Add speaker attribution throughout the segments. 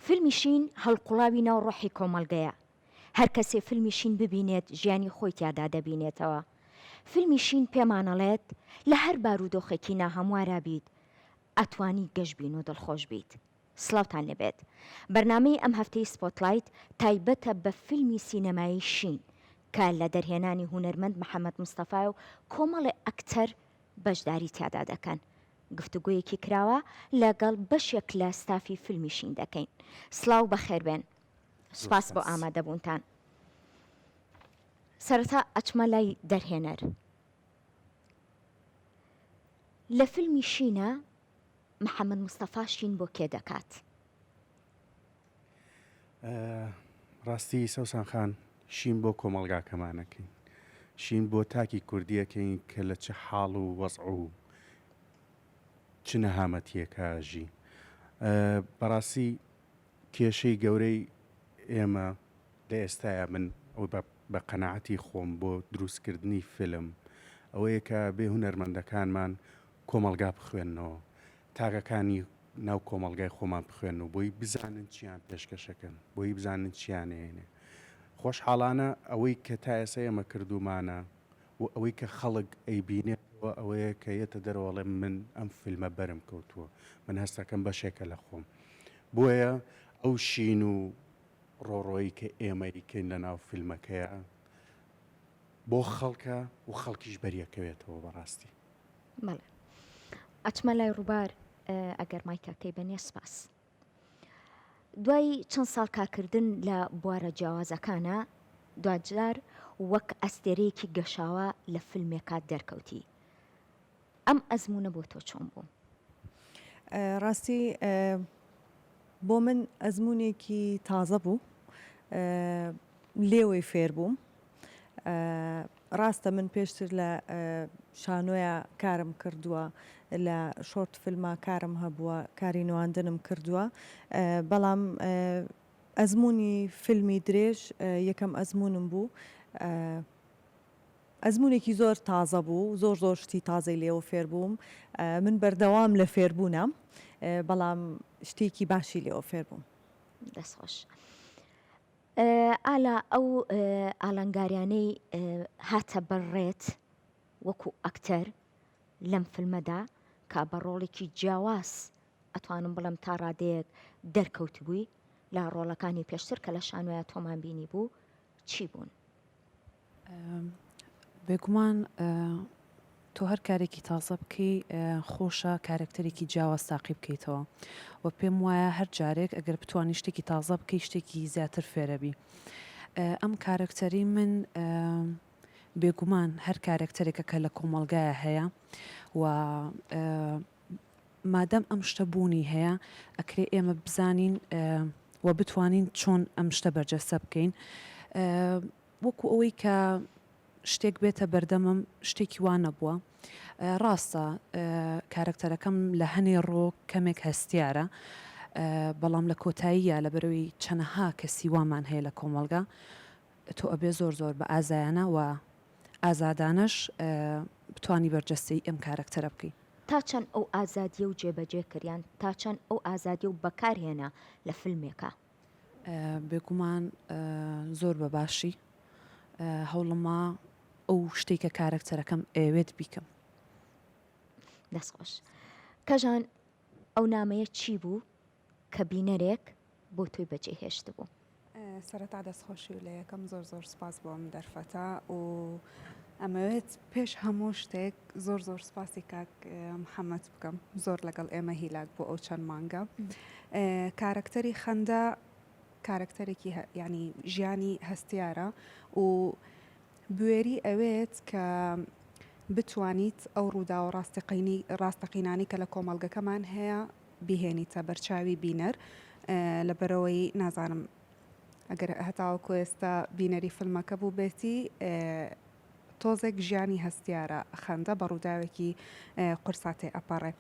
Speaker 1: فیلمی شین هەڵقوڵاوی ناو ڕۆحی کۆمەڵگەیە. هەر کەسێ فیلمی شین ببینێت ژیانی خۆی تیادا دەبینێتەوە. فیلمی شین پێمانەڵێت لە هەر بارودۆخێکی ناهەموارا بیت ئەتوانی گەشبین و دڵخۆش بیت. سڵاوتان لێبێت. بەرنامەی ئەم هەفتەی سپۆتلایت تایبەتە بە فیلمی سینەمایی شین کە لە دەرهێنانی هونەرمەند محەمەد مستەفایە و کۆمەڵێ ئەکتەر بەشداری تیادا دەکەن. گفتوگۆیەکی کراوە لەگەڵ بەشێک لە ستافی فیلمی شین دەکەین. سڵاو بەخێربێن. سوپاس بۆ ئامادەبوونتان. سەرەتا ئەچمە لای دەرهێنەر. لە فیلمی شینە محەمەد مستەفا شین بۆ کێ دەکات؟
Speaker 2: ڕاستی سەوسان خان شین بۆ کۆمەڵگاکەمان ئەکەین شین بۆ تاکی کوردی ئەکەین کە لە چ حاڵ و وەزع و چ نەهامەتیەکە ژی بەڕاستی کێشەی گەورەی ئێمە لە ئێستایا من ئەوەی بە بە قەناعەتی خۆم بۆ دروستکردنی فیلم ئەوەیە کە بێ هونەرمەندەکانمان کۆمەڵگا بخوێننەوە تاکەکانی ناو کۆمەڵگای خۆمان بخوێنن و بۆی بزانن چیان پێشکەشەکەن بۆی بزانن چیان ئەیەنێ خۆشحاڵانە ئەوەی کە تا ئێستا ئێمە کردوومانە و ئەوەی کە خەڵک ئەیبینێتەوە ئەوەیە کە یەتە دەرەوە ئەڵێ من ئەم فیلمە بەرم کەوتووە من هەستەکەم بەشێکە لە خۆم بۆیە ئەو شین و ڕۆڕۆی کە ئێمە ئەیکەین لە ناو فیلمەکەیا بۆ خەڵکە و خەڵکیش بەریەکەوێتەوە بەڕاستی.
Speaker 1: بەڵێ ئەچمە لای ڕووبار ئەگەر مایکەکەی بەنێ سپاس. دوای چەند ساڵ کارکردن لە بوارە جیاوازەکانە دواجار وەک ئەستێرەیەکی گەشاوە لە فیلمێکا دەرکەوتی ئەم ئەزموونە بۆ تۆ چۆن بوو؟
Speaker 3: ڕاستی بۆ من ئەزموونێکی تازە بوو لێوەی فێر بووم ڕاستە من پێشتر لە شانۆیا کارم کردووە لە شۆرت فیلما کارم هەبووە کاری نواندنم کردووە بەڵام ئەزموونی فیلمی درێژ یەکەم ئەزموونم بوو ئەزموونێکی زۆر تازە بوو زۆر زۆر شتی تازەی لێوە فێر بووم من بەردەوام لە فێربوونام بەڵام شتێکی باشی لێوە فێر بووم.
Speaker 1: دەست خۆش. ئالا ئەو ئالنگاریانەی هاتە بەر ڕێت وەکو ئەکتەر لەم فیلمەدا کە بە ڕۆڵێکی جیاواز ئەتوانم بڵێم تا ڕادەیەک دەرکەوتبووی لە ڕۆڵەکانی پێشتر کە لە شانۆیا تۆمان بینی بوو چی بوون؟
Speaker 4: بێگومان تۆ هەر کارێکی تازە بکەی خۆشە کارەکتەرێکی جیاواز تاقی بکەیتەوە و پێم وایە هەر جارێک ئەگەر بتانی شتێکی تازە بکەی شتێکی زیاتر فێرەبی ئەم کارەکتەری من بێگومان هەر کارەکتەرێکە کە لە کۆمەڵگایە هەیە و مادەم ئەم شتە بوونی هەیە ئەکرێ ئێمە بزانین و بتوانین چۆن ئەم شتە بەرجەستە بکەین وەکو ئەوەی کە شتێک بێتە بەردەمم شتێکی وا نەبووە ڕاستە کارەکتەرەکەم لە هەنێ ڕۆ کەمێک هەستیارە بەڵام لە کۆتاییە لەبەرەوەی چەنەها کەسی وامان هەیە لە کۆمەڵگا تۆ ئەبێ زۆر زۆر بە ئازایانە و ئازادانەش بتانی بەرجەستەی ئەم کارەکتەرە بکەی.
Speaker 1: تا چەند ئەو ئازادیەو جێبەجێ کرد یان تا چەند ئەو ئازادیەو بەکار هێنا لە فیلمێکا؟
Speaker 4: بێگومان زۆر بە باشی هەوڵما ئەو شتەی کە کارەکتەرەکەم ئەیەوێت بیکەم.
Speaker 1: دەست خۆش. کەژان ئەو نامەیە چی بوو کە بینەرێک بۆ تۆی بەجێ هێشتبوو؟
Speaker 5: سەرەتا دەستخۆشی لە یەکەم زۆر زۆر سپاس بۆ ئەم دەرفەتە و ئەمەوێت پێش هەموو شتێک زۆر زۆر سپاسی کاک محەممەد بکەم زۆر لەگەڵ ئێمە هیلاک بۆ ئەو چەند مانگە کارەکتەری خەندە کارەکتەرێکی ینی ژیانی هەستیارە و بوێری ئەوێت کە بتوانیت ئەو ڕووداوە ڕاستەقینی ڕاستەقینانەی کە لە کۆمەڵگەکەمان هەیە بیهێنیتە بەرچاوی بینەر لەبەرئەوەی نازانم ئەگەر هەتاوەکو ئێستا بینەری فیلمەکە بووبێتی تۆزێک ژیانی هەستیارە خەندە بە ڕووداوێکی قورسا تێ ئەپەڕێ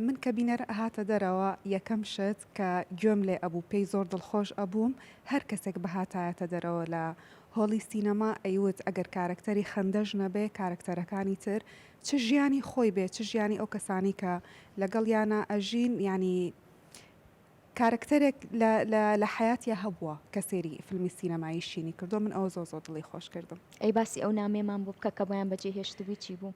Speaker 5: من کە بینەر هاتە دەرەوە یەکەم شت کە گوێم لێ ئەبوو پێی زۆر دڵخۆش ئەبووم هەر کەسێک بهاتایەتە دەرەوە لە هۆڵی سینەما ئەیوت ئەگەر کارەکتەری خەندەش نەبێ کارەکتەرەکانی تر چ ژیانی خۆی بێ چ ژیانی ئەو کەسانەی کە لەگەڵیانا ئەژین یانی. کارەکتەرێک لە لە لە حەیاتیا هەبووە کە سەیری فیلمی سینەمایی شینی کردووە من ئەوە زۆر زۆر دڵی خۆش کردم.
Speaker 1: ئەی باسی ئەو نامەیەمان بۆ بکە کە بۆیان بەجێ هێشتبووی چی بوو؟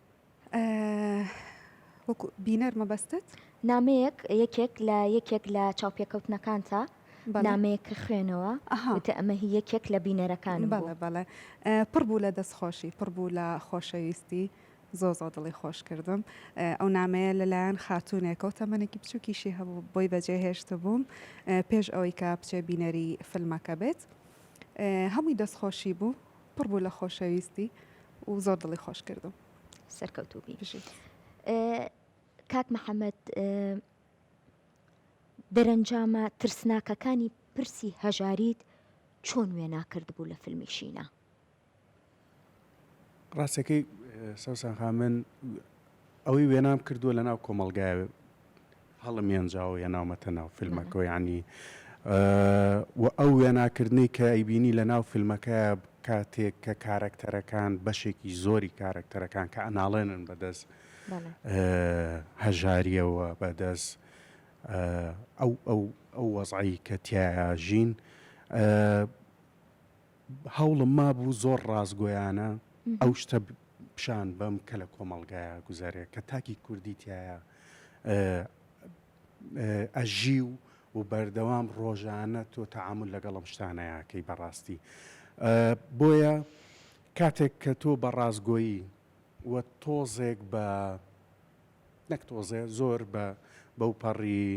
Speaker 5: وەکو بینەر مەبەستت؟
Speaker 1: نامەیەک یەکێک لە یەکێک لە چاوپێکەوتنەکانتا نامەیەکە خوێنەوە وتە ئەمە هی یەکێک لە بینەرەکانم بوو.
Speaker 5: بەڵێ بەڵێ پڕ بوو لە دەستخۆشی پڕ بوو لە خۆشەویستی زۆر زۆر دڵی خۆش کردم ئەو نامەیە لەلایەن خاتوونێکەوە تەمەنێکی بچووکیشی هەبوو بۆی بەجێ هێشتبووم پێش ئەوەی کە بچێ بینەری فیلمەکە بێت هەمووی دەستخۆشی بوو پڕ بوو لە خۆشەویستی و زۆر دڵی خۆش کردم.
Speaker 1: سەرکەوتوو بی. بژیت. کاک محەمەد دەرەنجامە ترسناکەکانی پرسی هەژاریت چۆن وێنا کردبوو لە فیلمی شینا؟
Speaker 2: ڕاستەکەی سەوسەن خان من ئەوەی وێنام کردووە لە ناو کۆمەڵگای هەڵم ێنجاوە ێناومەتە ناو فیلمەکەوە یانی و ئەو وێناکردنەی کە ئەیبینی لە ناو فیلمەکە کاتێک کە کارەکتەرەکان بەشێکی زۆری کارەکتەرەکان کە ئەناڵێنن بەدەست هەژاریەوە بەدەست ئەو ئەو ئەو وەزعی کە تایە ژین هەوڵم مابوو زۆر ڕاستگۆیانە ئەو شتە پیشان بەم کە لە کۆمەڵگایا گوزەرێ کە تاکی کوردی تایە ئەژی و و بەردەوام ڕۆژانە تۆ تەعامول لەگەڵ ئەم شتانەیاکەی بەڕاستی بۆیە کاتێک کە تۆ بە ڕاستگۆیی و تۆزێک بە نەک تۆزێ زۆر بە بەو پەڕی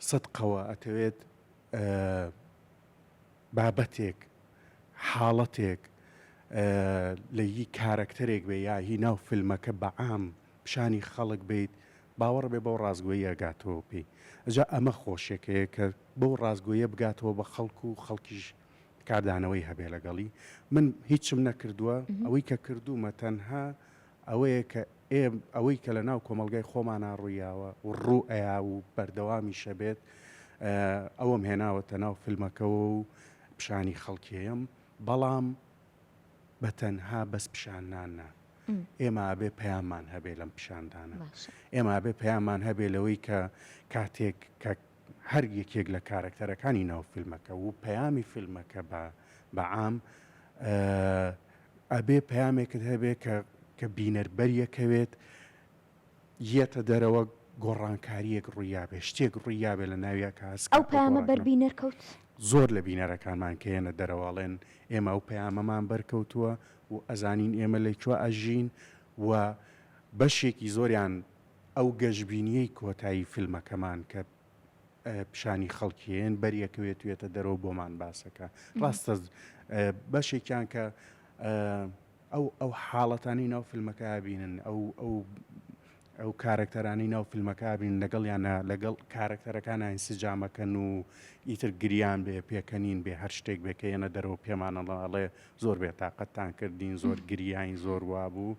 Speaker 2: سدقەوە ئەتەوێت بابەتێک، حاڵەتێک لە هی کارەکتەرێک بێ یا هی ناو فیلمەکە بە عام پیشانی خەڵک بەیت باوەڕ بێ بەو ڕاستگۆییە گاتەوە پێی ئەجا ئەمە خۆشیەکەیە کە بەو ڕاستگۆییە بگاتەوە بە خەڵک و خەڵکیش کاردانەوەی هەبێ لەگەڵی من هیچم نەکردووە ئەوەی کە کردوومە تەنها ئەوەیە کە ئێ ئەوەی کە لە ناو کۆمەڵگای خۆمانا ڕوویاوە و ڕوو ئەیا و بەردەوامیشە بێت ئەوەم هێناوەتە ناو فیلمەکەوە و پیشانی خەڵکیەیەم بەڵام بە تەنها بەس پیشاننان نا ئێمە ئەبێ پەیاممان هەبێ لەم پیشاندانە ئێمە ئەبێ پەیاممان هەبێ لەوەی کە کاتێک کە هەر یەکێک لە کارەکتەرەکانی ناو فیلمەکە و پەیامی فیلمەکە بە بە عام ئەبێ پەیامێکت هەبێ کە کە بینەر بەریەکەوێت یەتە دەرەوە گۆڕانکاریەک ڕوویابێ شتێک ڕوویابێ لە ناویا کە هەست
Speaker 1: ئەو پەیامە بەر بینەر کەوت؟
Speaker 2: زۆر لە بینەرەکانمان کە یەنە دەرەوە ئەڵێن ئێمە ئەو پەیامەمان بەرکەوتووە و ئەزانین ئێمە لە کوێ ئەژین و بەشێکی زۆریان ئەو گەشبینیەی کۆتایی فیلمەکەمان کە پیشانی خەڵکی هێن بەریەکەوێت وێتە دەرەوە بۆمان باسەکە ڕاستە بەشێکیان کە ئەو ئەو حاڵەتانی ناو فیلمەکە بینن ئەو ئەو ئەو کارەکتەرانی ناو فیلمەکە بین لەگەڵ یانە لەگەڵ کارەکتەرەکان ئینسجامەکەن و ئیتر گریان بێ پێکەنین بێ هەر شتێک بێ کە یەنە دەرەوە پێمانەڵێ زۆر بێتاقەتتان کردین زۆر گریاین زۆر وابوو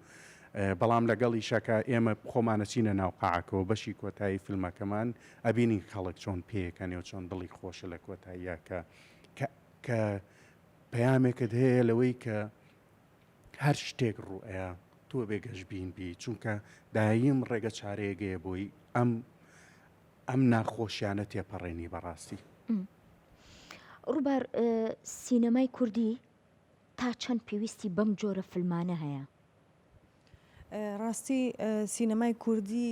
Speaker 2: بەڵام لەگەڵ ئیشەکە ئێمە خۆمان ئەچینە ناو قاعەکەوە بەشی کۆتایی فیلمەکەمان ئەبینین خەڵک چۆن پێکەنێ و چۆن دڵی خۆشە لە کۆتاییە کە کە کە پەیامێکت هەیە لەوەی کە هەر شتێک ڕوئەیە تۆ بێ گەشبین بی چونکە دایم ڕێگە چارەیەگەیە بۆی ئەم ئەم ناخۆشیانە تێپەڕێنی بەڕاستی.
Speaker 1: ڕووبار سینەمای کوردی تا چەند پێویستی بەم جۆرە فیلمانە هەیە؟
Speaker 3: ڕاستی سینەمای کوردی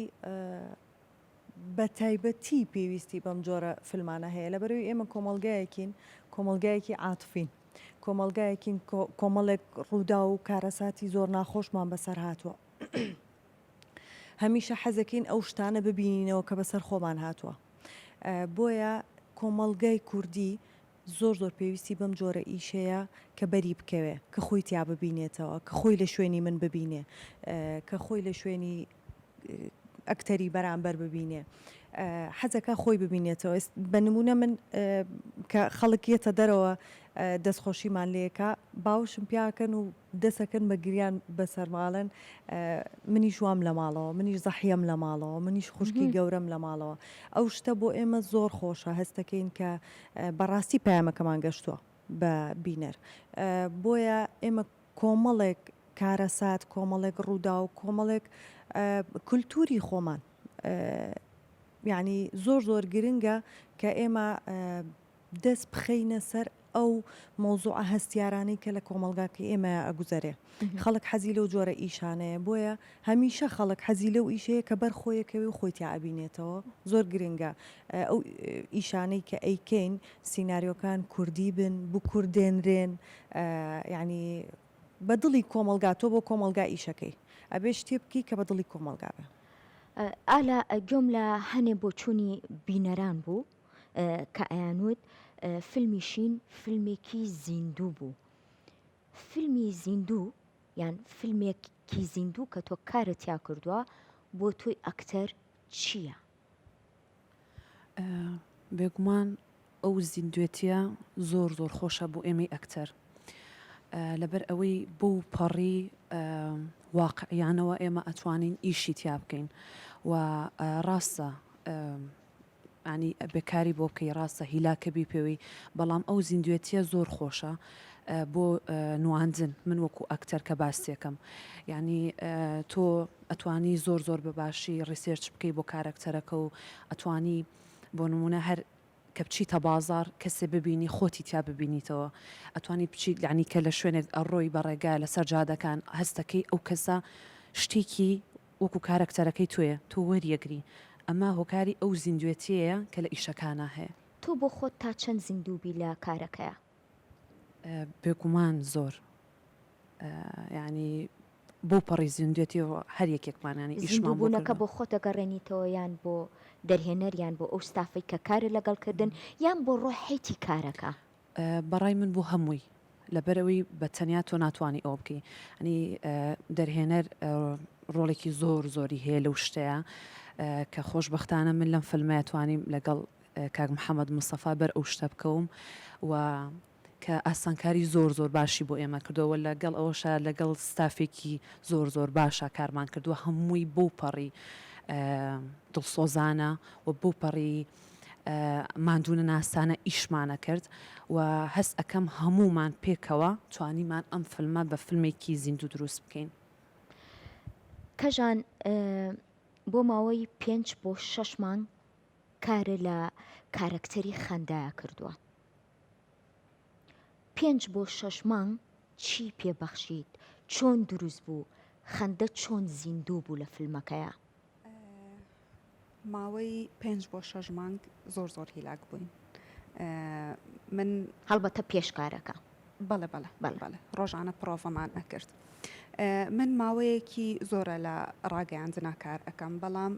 Speaker 3: بە تایبەتی پێویستی بەم جۆرە فیلمانە هەیە لەبەرەوەی ئێمە کۆمەڵگایەکین کۆمەڵگایەکی عاتفین کۆمەڵگایەکین کۆمەڵێک ڕوودا و کارەساتی زۆر ناخۆشمان بەسەر هاتووە هەمیشە حەزەکەین ئەو شتانە ببینینەوە کە بەسەر خۆمان هاتووە بۆیە کۆمەڵگای کوردی زۆر زۆر پێویستی بەم جۆرە ئیشەیە کە بەری بکەوێ کە خۆی تیا ببینێتەوە کە خۆی لە شوێنی من ببینێ کە خۆی لە شوێنی ئەکتەری بەرامبەر ببینێ حەزەکە خۆی ببینێتەوە بە نمونە من کە خەڵک یەتە دەرەوە دەستخۆشیمان لێکا باوشم پیاکەن و دەسەکەن بە گریان بەسەرما ئەڵێن منیش وام لە ماڵەوە منیش زەحیەم لە ماڵەوە منیش خوشکی گەورەم لە ماڵەوە ئەو شتە بۆ ئێمە زۆر خۆشە هەستەکەین کە بەڕاستی پەیامەکەمان گەشتووە بە بینەر بۆیە ئێمە کۆمەڵێک کارەسات کۆمەڵێک ڕوودا و کۆمەڵێک کولتوری خۆمان. یانی زۆر زۆر گرنگە کە ئێمە دەست بخەینە سەر ئەو مەوزوعە هەستیارانەی کە لە کۆمەڵگاکەی ئێمەیا ئەگوزەرێ. خەڵک حەزی لەو جۆرە ئیشانەیە بۆیە هەمیشە خەڵک حەزی لەو ئیشەیە کە بەر خۆیەکەوێ و خۆی تیا ئەبینێتەوە. زۆر گرنگە ئەو ئیشانەی کە ئەیکەین سیناریۆکان کوردی بن، بکوردێنرێن، یانی بە دڵی کۆمەڵگا، تۆ بۆ کۆمەڵگا ئیشەکەی ئەبێ شتێ بکەی کە بە دڵی کۆمەڵگا بێ.
Speaker 1: ئالا گوێم لە هەنێ بۆچوونی بینەران بوو کە ئەیانوت فیلمی شین فیلمێکی زیندوو بوو. فیلمی زیندوو یان فیلمێکی زیندوو کە تۆ کارت تیا کردووە بۆ تۆی ئەکتەر چییە؟
Speaker 4: بێگومان ئەو زیندوێتیە زۆر زۆر خۆشە بۆ ئێمەی ئەکتەر لەبەر ئەوەی بەو پەڕی واقعیانەوە ئێمە ئەتوانین ئیشی تیا بکەین و ڕاستە ینی بێکاری بۆ بکەی ڕاستە هیلاکە بیپێوی بەڵام ئەو زیندوێتیە زۆر خۆشە بۆ نواندن من وەکو ئەکتەر کە باسیەکەم یعنی تۆ ئەتوانی زۆر زۆر بە باشی research بکەی بۆ کارەکتەرەکە و ئەتوانی بۆ نمونە هەر کە بچیتە بازاڕ کەسێ ببینی خۆتی تیا ببینیتەوە ئەتوانی بچیت یانی کە لە شوێنێک ئەڕۆی بە ڕێگا لەسەر جادەکان هەستەکەی ئەو کەسە شتێکی وەکو کارەکتەرەکەی تۆیە تۆ وەریەگری ئەمە هۆکاری ئەو زیندوێتیەیە کە لە ئیشەکانا هەیە.
Speaker 1: تۆ بۆ خۆت تا چەند زیندوو بی لە کارەکەیا؟
Speaker 4: بێگومان زۆر یانی بەو پەڕی زیندوێتیەوە هەر یەکێکمان یانی ئیشمان بۆ
Speaker 1: زیندووبوونەکە بۆ خۆت دەگەڕێنیتەوە یان بۆ دەرهێنەر یان بۆ ئەو ستافەی کە کارت لەگەڵ کردن یان بۆ ڕۆحێتی کارەکە؟
Speaker 4: بەڕای من بۆ هەمووی لەبەرئەوەی بە تەنیا تۆ ناتوانی ئەوە بکەی ینی دەرهێنەر ڕۆڵێکی زۆر زۆری هەیە لەو شتەیە کە خۆشببختانە من لەم فیلمەیە توانیم لەگەڵ کاک محەممەد مستەفا بەر ئەو شتە بکەوم و کە ئاسانکاری زۆر زۆر باشی بۆ ئێمە کردووە وە لەگەڵ ئەوەشا لەگەڵ ستافێکی زۆر زۆر باشا کارمان کردووە هەمووی بەو پەڕی دڵسۆزانە و بەو پەڕی ماندوونەناسانە ئیشمانە کرد و هەست ئەکەم هەموومان پێکەوە توانیمان ئەم فیلمە بە فیلمێکی زیندوو دروست بکەین.
Speaker 1: کەژان بۆ ماوەی پێنج بۆ شەش مانگ کارە لە کارەکتەری خەندایە کردووە. پێنج بۆ شەش مانگ چی پێ بەخشیت؟ چۆن دروست بوو؟ خەندە چۆن زیندوو بوو لە فیلمەکەیا؟
Speaker 5: ماوەی پێنج بۆ شەش مانگ زۆر زۆر هیلاک بووین من
Speaker 1: هەڵبەتە پێش کارەکە.
Speaker 5: بەڵێ بەڵێ بەڵێ بەڵێ ڕۆژانە پڕۆڤەمان ئەکرد. من ماوەیەکی زۆرە لە ڕاگەیاندنا کار ئەکەم بەڵام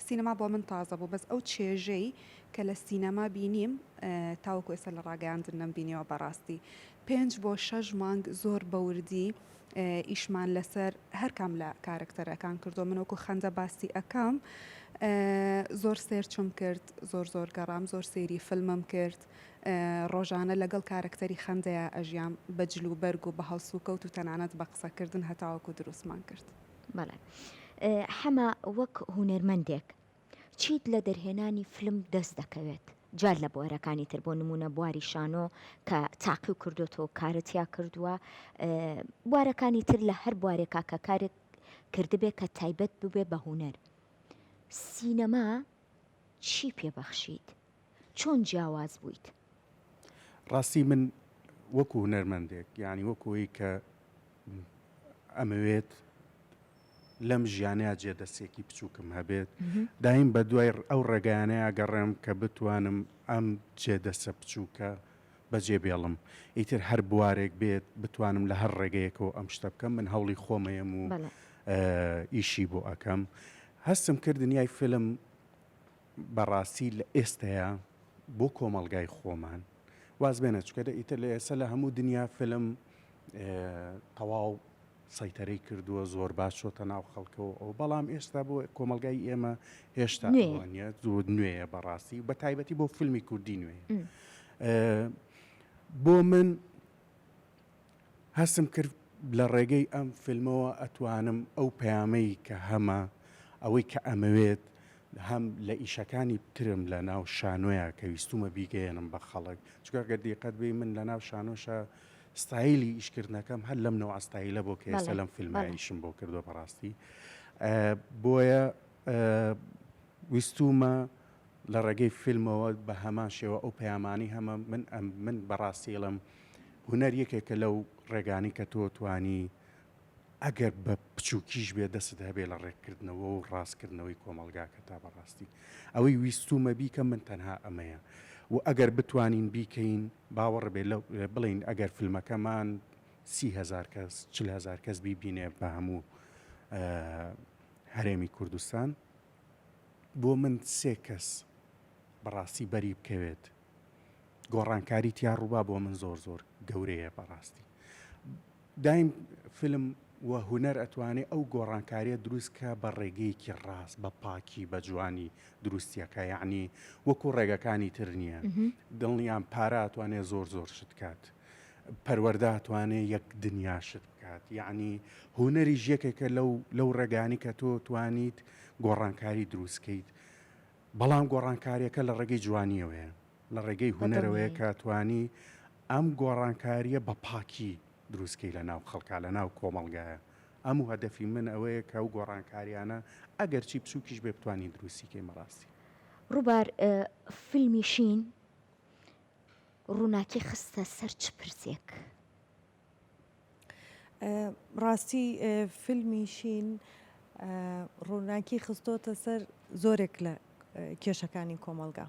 Speaker 5: سینەما بۆ من تازە بوو بەس ئەو چێژەی کە لە سینەما بینیم تاوەکو ئێستا لە ڕاگەیاندن نەمبینیەوە بەڕاستی پێنج بۆ شەش مانگ زۆر بەوردی ئیشمان لەسەر هەرکام لە کارەکتەرەکان کردو من وەکو خەندە باسی ئەکەم زۆر search م کرد زۆر زۆر گەڕام زۆر سەیری فیلمم کرد ڕۆژانە لەگەڵ کارەکتەری خەندەیا ئەژیام بە جل و بەرگ و بە هەڵسوکەوت و تەنانەت بە قسەکردن هەتاوەکو دروستمان کرد.
Speaker 1: بەڵێ حەمە وەک هونەرمەندێک چیت لە دەرهێنانی فلم دەست دەکەوێت جار لە بوارەکانی تر بۆ نمونە بواری شانۆ کە تاقیو کردوتەوە کارت تیا کردووە بوارەکانی تر لە هەر بوارێکا کە کارت کردبێ کە تایبەت ببێ بە هونەر سینەما چی پێبەخشیت چۆن جیاواز بوویت؟
Speaker 2: ڕاستی من وەکو هونەرمەندێک یعنی وەکوی کە ئەمەوێت لەم ژیانەیا جێ دەستێکی بچووکم هەبێت دایم بە دوای ئەو ڕێگایانەیە گەڕێم کە بتوانم ئەم جێ دەسە بچووکە بەجێ بێڵم ئیتر هەر بوارێک بێت بتوانم لە هەر ڕێگەیەکەوە ئەم شتە بکەم من هەوڵی خۆمەیەم و ئیشی بۆ ئەەکەم هەستم کرد دنیای فیلم بەڕاستی لە ئێستەیا بۆ کۆمەڵگای خۆمان واز بێنە چونکە دە ئیتر لە ئێستا لە هەموو دنیا فیلم تەواو سەیتەرەی کردووە زۆر باش چۆتە ناو خەڵکەوە ئەو بەڵام ئێستا بۆ کۆمەلگای ئێمە هێشتا نیە زۆر نوێیە بەڕاستی بە تایبەتی بۆ فیلمی کوردی نوێ بۆ من هەستم کرد لە ڕێگەی ئەم فیلمەوە ئەتوانم ئەو پەیامەی کە هەمە، ئەوەی کە ئەمەوێت هەم لە ئیشەکانی ترم لە ناو شانۆیا کە ویستومە بیگەیەنم بە خەڵک، چونکە گەر دیقەت بەی من لە ناو شانۆشا ستایلی ئیشکردنەکەم هەر لەم نەوعە ستایلە بۆ کە ئێستا لەم فیلمە ئیشم بۆ کردووە بەڕاستی بۆیە ویستومە. لە ڕێگەی فیلمەوە بە هەمان شێوە ئەو پەیامانەی هەمە من ئەم من بەڕاستی ئەڵێم هونەر یەکێکە لەو ڕێگانی کە تۆ توانی ئەگەر بە بچووکیش بێ دەستت هەبێ لە ڕێککردنەوە و ڕاستکردنەوەی کۆمەڵگاکە تا بەڕاستی ئەوەی ویستومە بیکەم من تەنها ئەمەیە و ئەگەر بتوانین بیکەین باوەڕ بێ لەو بڵێین ئەگەر فیلمەکەمان 30هزار کەس 40هزار کەس بیبینێ بە هەموو هەرێمی کوردستان بۆ من سێ کەس بەڕاستی بەری بکەوێت گۆڕانکاری تیا ڕووبا بۆ من زۆر زۆر گەورەیە بەڕاستی دایم فیلم و هونەر ئەتوانێ ئەو گۆڕانکاریە دروست کا بە ڕێگەیەکی ڕاست بە پاکی بە جوانی دروستیەکە یعنی وەکو ڕێگەکانی تر نییە دڵنیام پارە ئەتوانێ زۆر زۆر شت کات پەروەردە ئەتوانێ یەک دنیا شت بکات یعنی هونەریش یەکێکە لەو لەو ڕێگانی کە تۆ توانیت گۆڕانکاری دروستکەیت بەڵام گۆڕانکاریەکە لە ڕێگەی جوانیەوەیە لە ڕێگەی هونەرەوەیە کە توانی ئەم گۆڕانکاریە بە پاکی دروستکەی لە ناو خەڵکا لە ناو کۆمەڵگایە ئەم و هەدەفی من ئەوەیە کە ئەو گۆڕانکاریانە ئەگەرچی بچووکیش بێ بتوانین دروستی کەین بەڕاستی.
Speaker 1: ڕووبار، فیلمی شین ڕووناکی خستە سەر چ پرسێک؟
Speaker 3: ڕاستی فیلمی شین ڕووناکی خستۆتە سەر زۆرێک لە کێشەکانی کۆمەڵگا.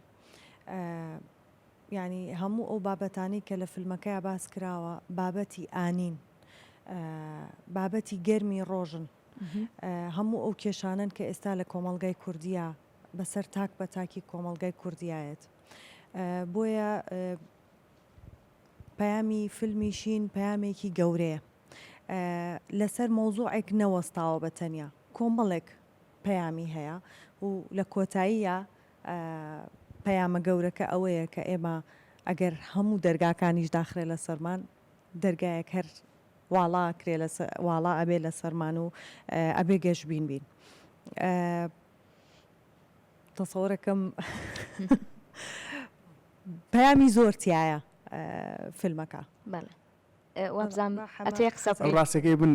Speaker 3: یانی هەموو ئەو بابەتانەی کە لە فیلمەکەیا باس کراوە بابەتی ئانین، بابەتی گەرمی ڕۆژن، هەموو ئەو کێشانەن کە ئێستا لە کۆمەڵگای کوردیا بەسەر تاک بە تاکی کۆمەڵگای کوردیایەت. بۆیە پەیامی فیلمی شین پەیامێکی گەورەیە. لەسەر مەوزوعێک نەوەستاوە بە تەنیا، کۆمەڵێک پەیامی هەیە و لە کۆتاییا پەیامە گەورەکە ئەوەیە کە ئێمە ئەگەر هەموو دەرگاکانیش داخرێ لەسەرمان، دەرگایەک هەر واڵا ئەکرێ واڵا ئەبێ لەسەرمان و ئەبێ گەشبین بین. تەسەورەکەم پەیامی زۆر تیایە فیلمەکە.
Speaker 1: بەڵێ. وابزانم ئەتەوێ قسە بکەیت.
Speaker 2: ڕاستەکەی من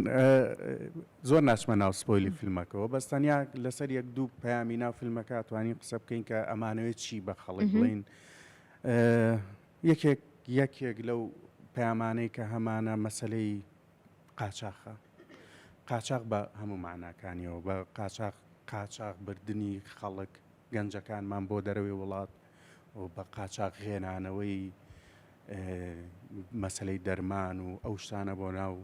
Speaker 2: زۆر ناچمە ناو spoil ی فیلمەکەوە بەس تەنیا لەسەر یەک دوو پەیامی ناو فیلمەکە توانین قسە بکەین کە ئەمانەوێت چی بە خەڵک بڵین یەکێک یەکێک لەو پەیامانەی کە هەمانە مەسلەی قاچاخە قاچاق بە هەموو معناکانیەوە بە قاچاق قاچاق بردننی خەڵک گەنجەکانمان بۆ دەرەوەی وڵات و بە قاچاق غێنانەوەی مەسەلەی دەرمان و ئەو شتانە بۆ ناو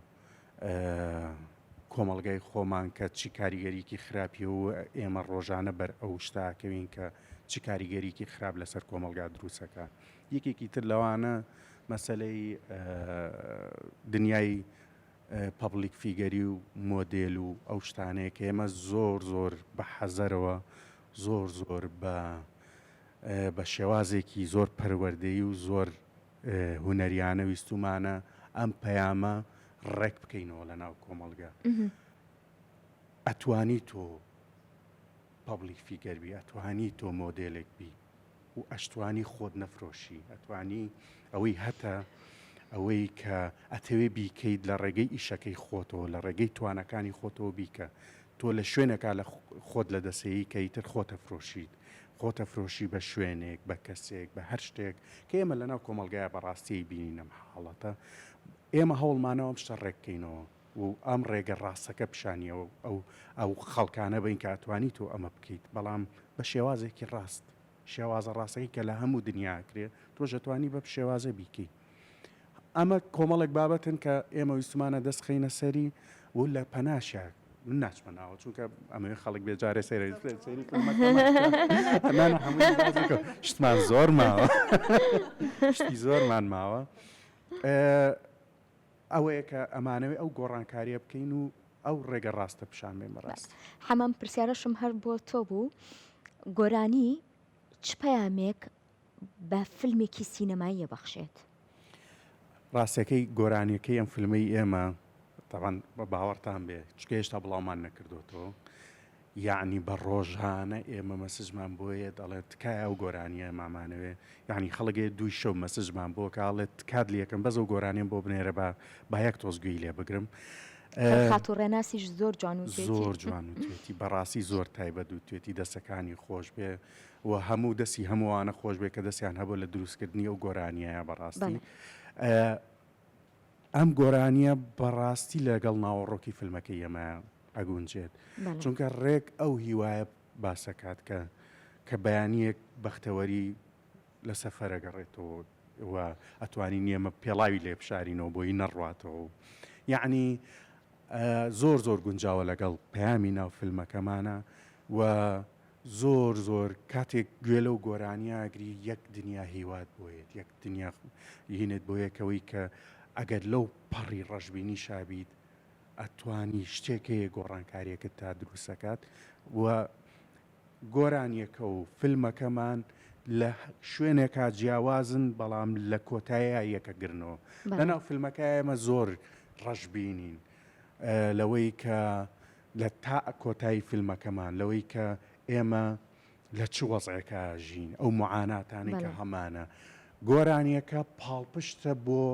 Speaker 2: کۆمەڵگای خۆمان کە چی کاریگەریکی خراپی و ئێمە ڕۆژانە بەر ئەو شتاکەوین کە چ کاریگەریکی خراپ لەسەر کۆمەڵگا دروستەکە یەکێکی تر لەوانە مەسەلەی دنیای public figure ی و مۆدێل و ئەو شتانەیە کە ئێمە زۆر زۆر بە حەزەرەوە زۆر زۆر بە بە شێوازێکی زۆر پەروەردەیی و زۆر هونەریانە ویستومانە ئەم پەیامە ڕێک بکەینەوە لە ناو کۆمەڵگە. ئەتوانی تۆ public figure بی، ئەتوانی تۆ مۆدێلێک بی و ئەشتوانی خۆت نەفرۆشی، ئەتوانی ئەوەی هەتە ئەوەی کە ئەتەوێ بیکەیت لە ڕێگەی ئیشەکەی خۆتەوە لە ڕێگەی توانەکانی خۆتەوە بیکە تۆ لە شوێنێکا لە خۆت لە دەسەیی کە ئیتر خۆت ئەفرۆشیت خۆت ئەفرۆشی بە شوێنێک بە کەسێک بە هەر شتێک کە ئێمە لەناو کۆمەڵگایە بە ڕاستی ئەیبینین ئەم حاڵەتە ئێمە هەوڵمانەوە ئەم شتە ڕێک بکەینەوە و ئەم ڕێگە ڕاستەکە پیشانی ئەو ئەو ئەو خەڵکانە بین کە ئەتوانی تۆ ئەمە بکەیت بەڵام بە شێوازێکی ڕاست شێوازە ڕاستەکەی کە لە هەموو دنیا ئەکرێ تۆش ئەتوانی بەم شێوازە بیکەی ئەمە کۆمەڵێک بابەتن کە ئێمە ویستمانە دەست خەینە سەری و لە پەناشیا من ناچمە ناوە چونکە ئەمەوێ خەڵک بێ جارێ سەیری سەیری شتمان زۆر ماوە شتی زۆرمان ماوە ئەوەیە کە ئەمانەوێ ئەو گۆڕانکاریە بکەین و ئەو ڕێگە ڕاستە پیشان بێن بەڕاست
Speaker 1: حەمام پرسیارەشم هەر بۆ تۆ بوو گۆرانی چ پەیامێک بە فیلمێکی سینەمایی ئەبەخشێت؟
Speaker 2: ڕاستەکەی گۆرانیەکەی ئەم فیلمەی ئێمە تەبعەن بە باوەڕتان بێ چونکە هێشتا بڵاومان نەکردۆتەوە یەعنی بە ڕۆژانە ئێمە مەسجمان بۆ یەت ئەڵێ تکایە ئەو گۆرانیە مامانەوێ یەعنی خەڵک ئێ دووی شەو مەسجمان بۆ کە ئەڵێ تکات لێکەم بەس ئەو گۆرانیەم بۆ بنێرە با با یەک تۆز گوێی لێ بگرم
Speaker 1: خاتوو ڕێناسیش زۆر جوان وتوێتی
Speaker 2: زۆر جوان وتوێتی بەڕاستی زۆر تایبەت وتوێتی دەستەکانی خۆش بێ. و هەموو دەستی هەمووانە خۆش بێ کە دەستیان هەبوو لە دروستکردنی ئەو گۆرانییە بەڕاستی ئەم گۆرانییە بەڕاستی لەگەڵ ناوەڕۆکی فیلمەکەی ئێمە ئەگونجێت چونکە ڕێک ئەو هیوایە باسەکات کە کە بەیانیەک بەختەوەری لە سەفەر ئەگەڕێتەوە و ئەتوانین ئێمە پێڵاوی لێ بشارینەوە بۆی نەڕواتەوە و یەعنی زۆر زۆر گونجاوە لەگەڵ پەیامی ناو فیلمەکەمانە و زۆر زۆر کاتێک گوێ لەو گۆرانیە ئەگری یەک دنیا هیوات بۆیەت یەک دنیا هینت بۆ یەکەوەی کە ئەگەر لەو پەڕی ڕەشبینی شابیت ئەتوانی شتێک هەیە گۆڕانکاریەکت تا دروستەکات و گۆرانیەکە و فیلمەکەمان لە شوێنێکا جیاوازن بەڵام لە کۆتاییا یەکەگرنەوە لەناو فیلمەکە ئێمە زۆر ڕەشبینین لەوەی کە لە تا کۆتایی فیلمەکەمان لەوەی کە ئێمە لە چ وەزعێکا ژین ئەو معاناتانەی کە هەمانە گۆرانیەکە پاڵپشتە بۆ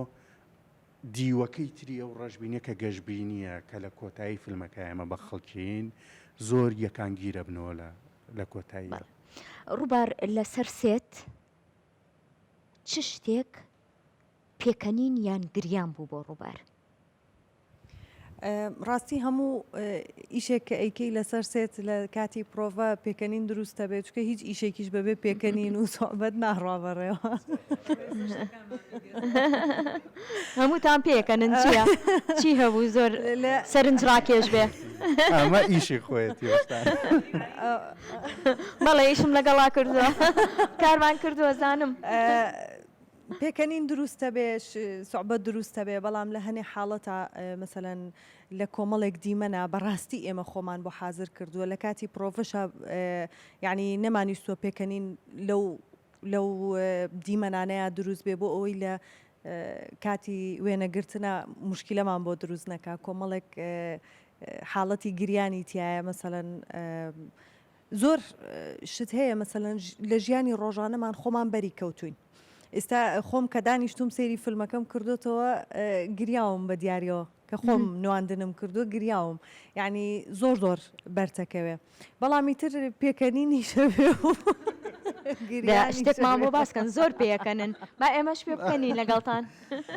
Speaker 2: دیوەکەی تری ئەو ڕەشبینیە کە گەشبینیە کە لە کۆتایی فیلمەکە ئێمە بە خەڵکین زۆر یەکانگیرەبنەوە لە لە کۆتاییا.
Speaker 1: بەڵێ ڕووبار لەسەر سێت چ شتێک پێکەنین یان گریان بوو بۆ ڕووبار؟
Speaker 3: ڕاستی هەموو ئیشێک کە ئەیکەی لەسەر سێت لە کاتی پرۆڤە پێکەنین دروستە بێت چکە هیچ ئیشێکیش بەبێ پێکەنین و سۆبەت ناڕوا بەڕێوە.
Speaker 1: هەمووتان پێکەنن چییە؟ چی هەبوو زۆر سەرنج ڕاکێش بێ؟
Speaker 2: ئەمە ئیشی خۆیەتی وەستا.
Speaker 1: بەڵێ ئیشم لەگەڵا کردووە کارمان کردووە زانم.
Speaker 3: پێکەنین دروستە بێ سوعبەت دروستە بێ بەڵام لە هەنێ حاڵەتا مەسەلەن لە کۆمەڵێک دیمەنا بەڕاستی ئێمە خۆمان بۆ حازر کردووە لە کاتی پرۆڤەشا یعنی نەمانویستووە پێکەنین لەو لەو دیمەنانەیا دروست بێ بۆ ئەوەی لە کاتی وێنەگرتنە مشکلەمان بۆ دروست نەکا کۆمەڵێک حاڵەتی گریانی تایە مەسەلەن زۆر شت هەیە مەسەلەن لە ژیانی ڕۆژانەمان خۆمان بەری کەوتوین ئێستا خۆم کە دانیشتوم سەیری فیلمەکەم کردوتەوە گریاوم بە دیاریەوە کە خۆم نواندنم کردووە گریاوم یعنی زۆر زۆر بەرتەکەوێ بەڵام ئیتر پێکەنینیشە بێ و
Speaker 1: شتێکمان بۆ باسکەن زۆر پێەکەنن با ئێمەش پێ بکەنین لەگەڵتان.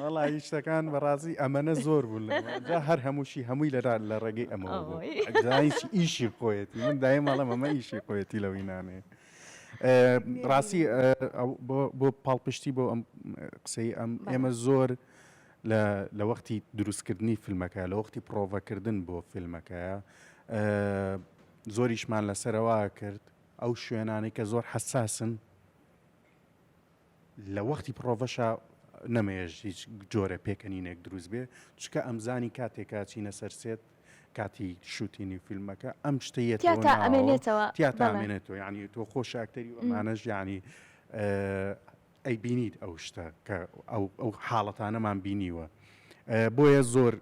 Speaker 2: وەڵایی شتەکان بەڕازی ئەمەنە زۆر بوون جا هەر هەمووشی هەمووی لە لە ڕێگەی ئەمەوە بوو جایش ئیشی خۆیەتی من دایم ئەڵێم ئەمە ئیشی خۆیەتی لەو هینانەیە ڕاستی بۆ پاڵپشتی بۆ ئەم قسەی ئەم ئێمە زۆر لە وەختی دروستکردنی فیلمەکە لە وەختی پرۆڤەکردن بۆ فیلمەکەیە زۆریشمان لەسەرەوە کرد ئەو شوێنانەی کە زۆر حەساسن لە وەختی پڕۆڤەشا نەمەیەش هیچ جۆرە پێکەنینێک دروست بێ چکە ئەمزانی کاتێکا چینە سەر سێت کاتی shooting ی فیلمەکە ئەم شتە یەتەوە
Speaker 1: ئەمێنێتەوە
Speaker 2: تیا ئەمێنێتەوە یعنی تۆ خۆش ئەکتەری و ئەمانەش یعنی ئەی بینیت ئەو شتە کە ئەو ئەو حاڵەتانەمان بینیوە بۆیە زۆر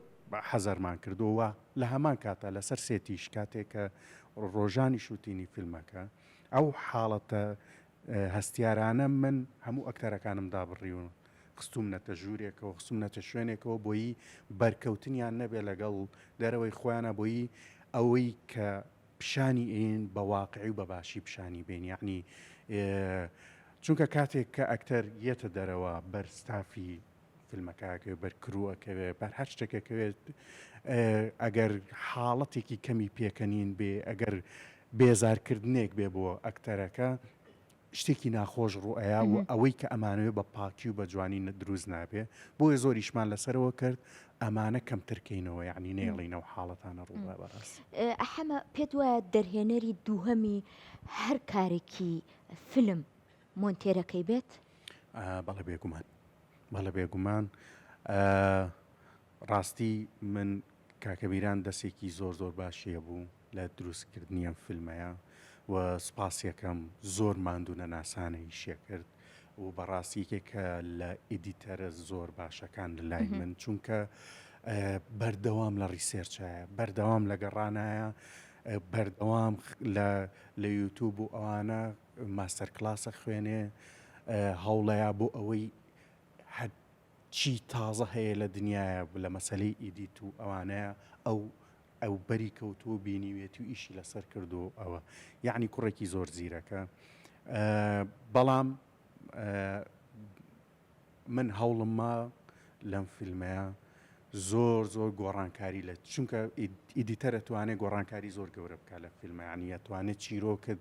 Speaker 2: حەزەرمان کردووە لە هەمان کاتا لەسەر سێتیش کاتێک کە ڕۆژانی shooting ی فیلمەکە ئەو حاڵەتە هەستیارانە من هەموو ئەکتەرەکانم دابڕیون خستومنەتە ژوورێکەوە خستومنەتە شوێنێکەوە بۆیی بەرکەوتنیان نەبێ لەگەڵ دەرەوەی خۆیانە بۆیی ئەوەی کە پیشانی ئین بە واقعی و بە باشی پیشانی بین یعنی چونکە کاتێک کە ئەکتەر یەتە دەرەوە بەر ستافی فیلمەکە ئەکەوێ بەر crew ئەکەوێ بەر هەر شتێک ئەکەوێت ئەگەر حاڵەتێکی کەمی پێکەنین بێ ئەگەر بێزارکردنێک بێ بۆ ئەکتەرەکە شتێکی ناخۆش ڕوئەیا و ئەوەی کە ئەمانەوێ بە پاکی و بە جوانی دروست نابێ بۆیە زۆریشمان لەسەرەوە کرد ئەمانە کەمترکەینەوە یعنی نێڵینەوە حاڵەتانە ڕووبا بەڕاست.
Speaker 1: حەمە پێت وایە دەرهێنەری دووهەمی هەر کارێکی فیلم مۆنتێرەکەی بێت؟
Speaker 2: بەڵێ بێگومان بەڵێ بێگومان ڕاستی من کاکە میران دەسێکی زۆر زۆر باشی هەبوو لە دروستکردنی ئەم فیلمەیە و سوپاسیەکەم زۆر ماندوو نەناسانە ئیشیە کرد و بەڕاستی یەکێکە لە editor ە زۆر باشەکان لە لای من چونکە بەردەوام لە research ایە بەردەوام لە گەڕانایە بەردەوام لە لە یوتوب و ئەوانە master class ئەخوێنێ هەوڵەیا بۆ ئەوەی هەرچی تازە هەیە لە دنیاە لە مەسلەی edit و ئەوانەیە ئەو ئەو بەری کەوتووە بینیوێتی و ئیشی لەسەر کردو ئەوە یعنی کوڕێکی زۆر زیرەکە. بەڵام من هەوڵم ما لەم فیلمەیە زۆر زۆر گۆڕانکاری لە چونکە editor ئەتوانێت گۆڕانکاری زۆر گەورە بکات لە فیلمە یعنی ئەتوانێت چیرۆکت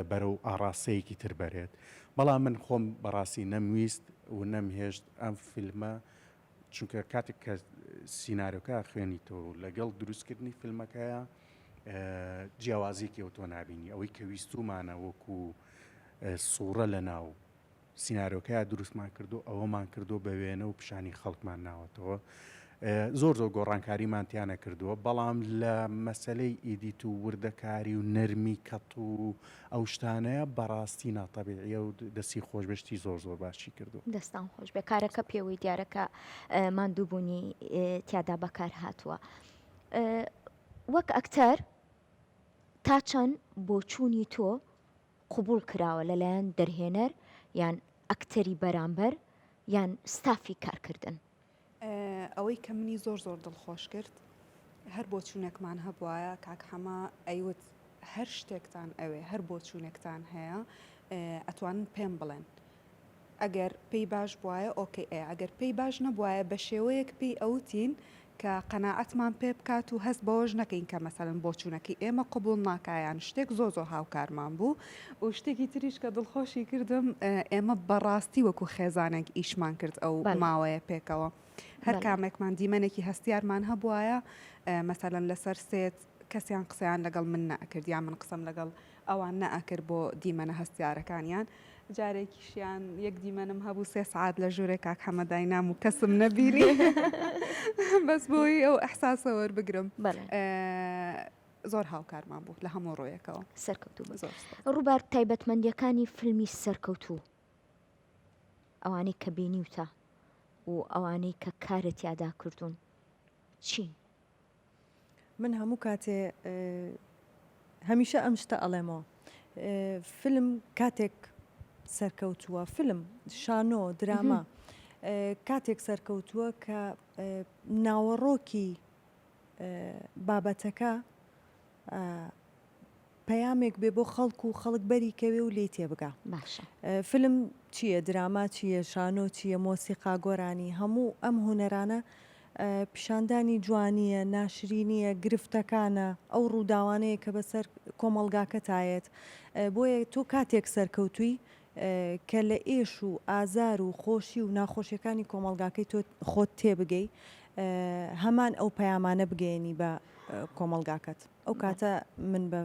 Speaker 2: بەرەو ئاڕاستەیەکی تر بەرێت بەڵام من خۆم بەڕاستی نەمویست و نەمهێشت ئەم فیلمە چونکە کاتێک کە سیناریۆکە خوێنیتەوە لەگەڵ دروستکردنی فیلمەکەیە جیاوازیەکی ئەو تۆ نبینی ئەوەی کە ویستومانە وەکو سوڕە لە ناو سیناریۆکەیا دروستمان کردو ئەوەمان کردو بە وێنە و پیشانی خەڵکمان ناوەتەوە زۆر زۆر گۆڕانکاریمان تیا نەکردووە بەڵام لە مەسەلەی edit و وردەکاری و نەرمی cut و ئەو شتانەیە بەڕاستی ناتەبیعیە و دەستی خۆش بێ شتی زۆر زۆر باشی کردووە.
Speaker 1: دەستان خۆش بێ کارەکە پێوەی دیارە کە ماندووبوونی تیادا بەکار هاتووە وەک ئەکتەر تا چەند بۆچوونی تۆ قبوڵ کراوە لەلایەن دەرهێنەر یان ئەکتەری بەرامبەر یان ستافی کارکردن؟
Speaker 5: ئەوەی کە منی زۆر زۆر دڵخۆش کرد هەر بۆچوونێکمان هەبوایە کاک حەمە ئەیوت هەر شتێکتان ئەوێ هەر بۆچوونێکتان هەیە ئەتوانن پێم بڵێن ئەگەر پێی باش بوایە okay ئەیە ئەگەر پێی باش نەبوایە بە شێوەیەک پێی ئەوتین کە قەناعەتمان پێ بکات و هەست بەوەش نەکەین کە مەسەلەن بۆچوونەکەی ئێمە قبوڵ ناکا یان شتێک زۆر زۆر هاوکارمان بوو و شتێکی تریش کە دڵخۆشی کردم ئێمە بەڕاستی وەکو خێزانێک ئیشمان کرد ئەو ماوەیە پێکەوە هەر کامێکمان دیمەنێکی هەستیارمان هەبوایە مەسەلەن لەسەر سێت کەسیان قسەیان لەگەڵ من نەئەکرد یان من قسەم لەگەڵ ئەوان نەئەکرد بۆ دیمەنە هەستیارەکانیان جارێکیشیان یەک دیمەنم هەبوو سێ سەعات لە ژوورێک کاک حەمە داینام و کەسم نەبینی بەس بۆی ئەو ئەحساسە وەربگرم زۆر هاوکارمان بوو لە هەموو ڕوویەکەوە.
Speaker 1: سەرکەوتوو بن. ڕووبار تایبەتمەندیەکانی فیلمی سەرکەوتوو ئەوانەی کە بینیوتە و ئەوانەی کە کارت تیادا کردوون چین؟
Speaker 3: من هەموو کاتێ هەمیشە ئەم شتە ئەڵێمەوە فیلم کاتێک سەرکەوتووە فیلم شانۆ دراما کاتێک سەرکەوتووە کە ناوەڕۆکی بابەتەکە پەیامێک بێ بۆ خەڵک و خەڵک بەری کەوێ و لێی تێبگا.
Speaker 1: باشە.
Speaker 3: فیلم چییە؟ دراما چییە؟ شانۆ چییە؟ مۆسیقا، گۆرانی، هەموو ئەم هونەرانە پیشاندانی جوانییە، ناشرینییە، گرفتەکانە، ئەو ڕووداوانەیە کە بەسەر کۆمەڵگاکەتایەت. بۆیە تۆ کاتێک سەرکەوتووی کە لە ئێش و ئازار و خۆشی و ناخۆشیەکانی کۆمەڵگاکەی تۆ خۆت تێبگەی، هەمان ئەو پەیامانە بگەیەنی بە کۆمەڵگاکەت. ئەو کاتە من بە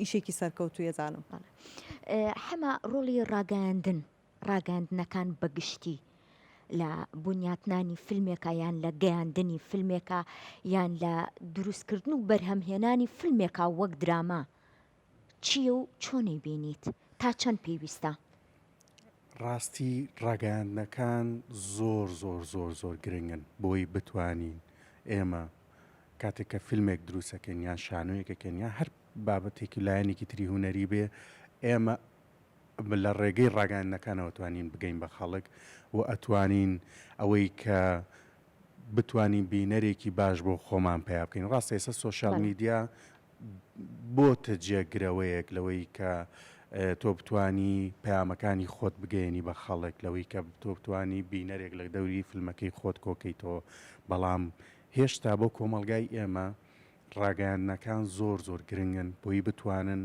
Speaker 3: ئیشێکی سەرکەوتوو ئەزانم.
Speaker 1: بەڵێ حەمە ڕۆڵی ڕاگەیاندن، ڕاگەیاندنەکان بە گشتی لە بنیاتنانی فیلمێکا یان لە گەیاندنی فیلمێکا یان لە دروستکردن و بەرهەمهێنانی فیلمێکا وەک دراما چییە و چۆنی بینیت؟ تا چەند پێویستە؟
Speaker 2: ڕاستی ڕاگەیاندنەکان زۆر زۆر زۆر زۆر گرنگن بۆی بتوانین ئێمە کاتێک کە فیلمێک دروست ئەکەین یان شانۆیەک ئەکەین یان هەر بابەتێکی لایەنێکی تری هونەری بێ ئێمە لە ڕێگەی ڕاگەیاندنەکانەوە توانین بگەین بە خەڵک و ئەتوانین ئەوەی کە بتوانین بینەرێکی باش بۆ خۆمان پیا بکەین ڕاستە ئێستا سۆشیال میدیا بۆتە جێگرەوەیەک لەوەی کە تۆ بتانی پەیامەکانی خۆت بگەیەنی بە خەڵک لەوەی کە تۆ بتانی بینەرێک لە دەوری فیلمەکەی خۆت کۆکەیتەوە بەڵام هێشتا بۆ کۆمەڵگای ئێمە ڕاگەیاندنەکان زۆر زۆر گرنگن بۆی بتوانن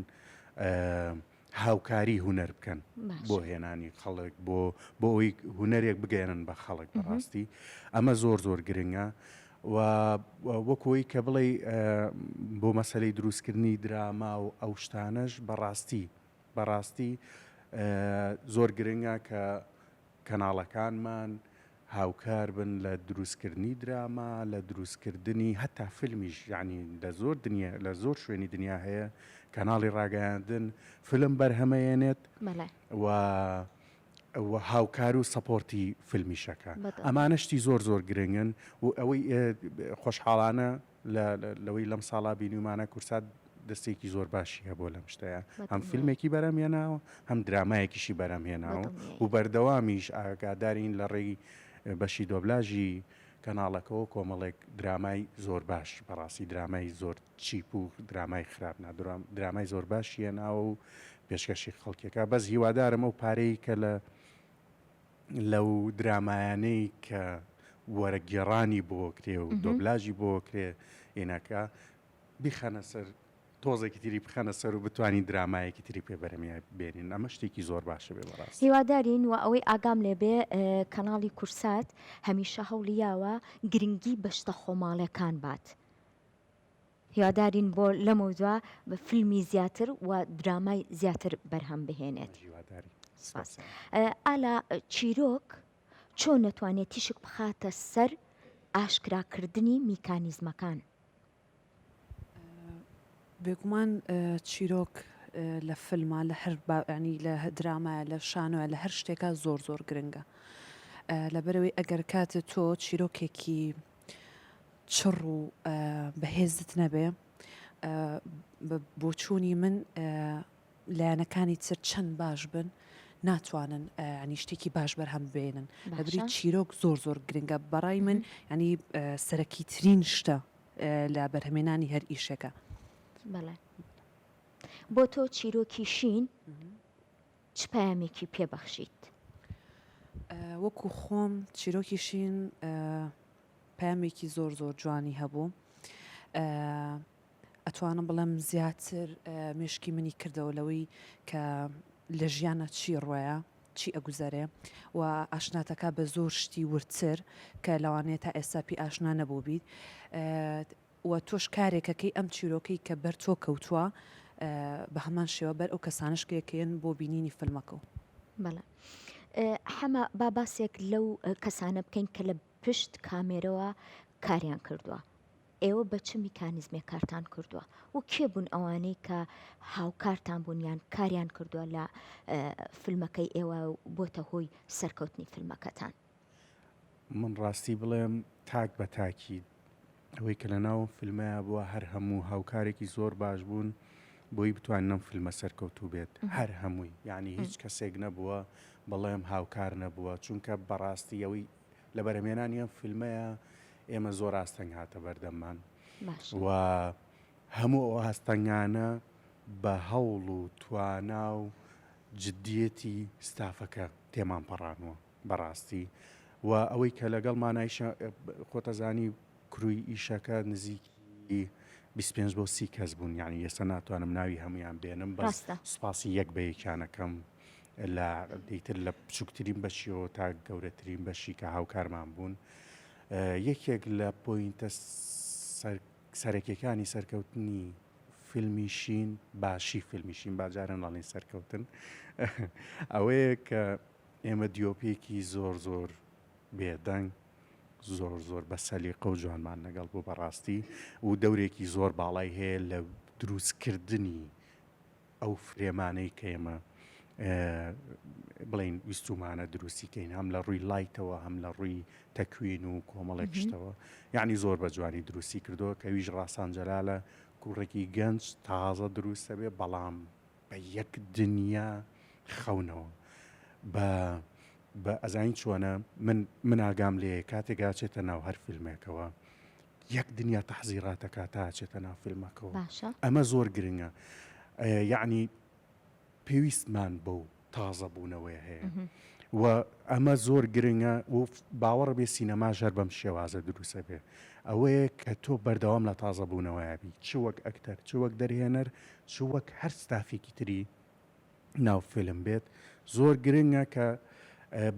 Speaker 2: هاوکاری هونەر بکەن بۆ هێنانی خەڵک بۆ بۆ ئەوی هونەرێک بگەێنن بە خەڵک بەڕاستی ئەمە زۆر زۆر گرنگە و وەکۆی کە بڵێ بۆ مەسلەی دروستکردنی دراما و ئەو شتانەش بەڕاستی بەڕاستی زۆر گرنگە کە کەناڵەکانمان هاوکار بن لە دروستکردنی دراما، لە دروستکردنی هەتا فیلمیش، یەعنی لە زۆر دنیا لە زۆر شوێنی دنیا هەیە کەناڵی ڕاگەیاندن فیلم بەرهەمەیەنێت و و هاوکار و support ی فیلمیشەکە. ئەمانە شتی زۆر زۆر گرنگن و ئەوەی خۆشحاڵانە لەوەی لەم ساڵا بینیومانە کورسات دەستێکی زۆر باشی هەبووە لەم شتەیە هەم فیلمێکی بەرهەم هێناوە هەم درامایەکیشی بەرهەم هێناوە و بەردەوامیش ئاگادارین لە ڕێی بەشی دۆبلاژی کەناڵەکەەوە کۆمەڵێک درامای زۆر باش بەڕاستی درامای زۆر cheap و درامای خراپ نا درامای زۆر باشی هێناوە و. پێشکەشی خەڵکیەکە بەس هیوادارم ئەو پارەی کە لە لەو درامایانەی کە وەرەگێڕانی بۆ کرێ و دۆبلاژی بۆ کرێ ئینەکە بیخەنە سەر تۆزێکی تری بخەنە سەر و بتوانین درامایەکی تری پێ بەرەمیای بێنین ئەمە شتێکی زۆر باشە بێ بەڕاستی.
Speaker 1: هیوادارین و ئەوەی ئاگام لێ بێ کەناڵی کورسات هەمیشە هەوڵی یاوە گرنگی بە شتە خۆماڵیەکان بات هیوادارین بۆ لەمەودوا فیلمی زیاتر و درامای زیاتر بەرهەم بهێنێت.
Speaker 2: هیوادارین.
Speaker 1: سپاس. ئالا چیرۆک چۆن دەتوانێت تیشک بخاتە سەر ئاشکراکردنی میکانیزمەکان؟
Speaker 4: بێگومان چیرۆک لە فیلما لە هەر ینی لە درامایە لە شانۆیە لە هەر شتێکا زۆر زۆر گرنگە لەبەرەوەی ئەگەر کاتێ تۆ چیرۆکێکی چڕ و بەهێزت نەبێ بە بۆچوونی من لایەنەکانی تر چەند باش بن ناتوانن ینی شتێکی باش بەرهەم بێنن لەبری چیرۆک زۆر زۆر گرنگە بەڕای من ینی سەرەکی ترین شتە لە بەرهەمێنانی هەر ئیشێکە.
Speaker 1: بەڵێ بۆ تۆ چیرۆکی شین چ پەیامێکی پێ بەخشیت؟
Speaker 4: وەکو خۆم چیرۆکی شین پەیامێکی زۆر زۆر جوانی هەبوو. ئەتوانم بڵێم زیاتر مێشکی منی کردەوە لەوەی کە لە ژیانە چی ڕۆیە چی ئەگوزەرێ و ئاشناتەکە بە زۆر شتی وردتر کە لەوانەیە تا ئێستا پێی ئاشنا نەبووبیت و تۆش کارێکەکەی ئەم چیرۆکەی کە بەر تۆ کەوتووە بە هەمان شێوە بەر ئەو کەسانەش کێکەیەن بۆ بینینی فیلمەکە و.
Speaker 1: بەڵێ حەمە با باسێک لەو کەسانە بکەین کە لە پشت کامێرەوە کاریان کردووە ئێوە بە چ میکانیزمێک کارتان کردووە و کێ بوون ئەوانەی کە هاوکارتان بوون یان کاریان کردووە لە فیلمەکەی ئێوە و بۆتە هۆی سەرکەوتنی فیلمەکەتان؟
Speaker 2: من ڕاستی بڵێم تاک بە تاکی ئەوەی کە لە ناو فیلمەیا بووە هەر هەموو هاوکارێکی زۆر باش بوون بۆی بتوانن ئەم فیلمە سەرکەوتوو بێت هەر هەمووی یعنی هیچ کەسێک نەبووە بڵێم هاوکار نەبووە چونکە بەڕاستی ئەوەی لە بەرهەمهێنانی ئەم فیلمەیا ئێمە زۆر ئاستەنگ هاتە بەردەممان و هەموو ئەو ئاستەنگانە بە هەوڵ و توانا و جدیەتی ستافەکە تێمان پەڕانوە بەڕاستی و ئەوەی کە لەگەڵمان ئایشە خۆتەزانی کروی ئیشەکە نزیکی 25 بۆ 30 کەس بوون یعنی ئێستا ناتوانم ناوی هەمویان بێنم بەس سوپاسی یەک بە یەکیانەکەم لە ئیتر لە بچووکترین بەشیەوە تا گەورەترین بەشی کە هاوکارمان بوون یەکێک لە point ە سەرەکیەکانی سەرکەوتنی فیلمی شین باشی فیلمی شین باجارە ناڵین سەرکەوتن ئەوەیە کە ئێمە DOP ێکی زۆر زۆر بێدەنگ زۆر زۆر بە سەلیقە و جوانمان لەگەڵ بوو بەڕاستی و دەورێکی زۆر باڵای هەیە لە دروستکردنی ئەو frame انەی کە ئێمە بڵین ویستومانە دروستی کەین هەم لە ڕووی light ەوە هەم لە ڕووی تەکوین و کۆمەڵێک شتەوە یعنی زۆر بە جوانی دروستی کردووە کە ویش ڕاسان جەلالە کوڕێکی گەنج تازە دروستە بێ بەڵام بە یەک دنیا خەونەوە بە بە ئەزانین چۆنە من من ئاگام لێ کاتێک ئاچێتە ناو هەر فیلمێکەوە یەک دنیا تەحزیڕاتەکا تا ئەچێتە ناو فیلمەکەوە
Speaker 1: باشە.
Speaker 2: ئەمە زۆر گرنگە یەعنی پێویستمان بەو تازە بوونەوەیە هەیە و ئەمە زۆر گرنگە و باوەڕ بێ سینەماش هەر بەم شێوازە دروستە بێ ئەوەیە کە تۆ بەردەوام لە تازە بوونەوەیە بی چ وەک ئەکتەر چ وەک دەرهێنەر چ وەک هەر ستافێکی تری ناو فیلم بێت زۆر گرنگە کە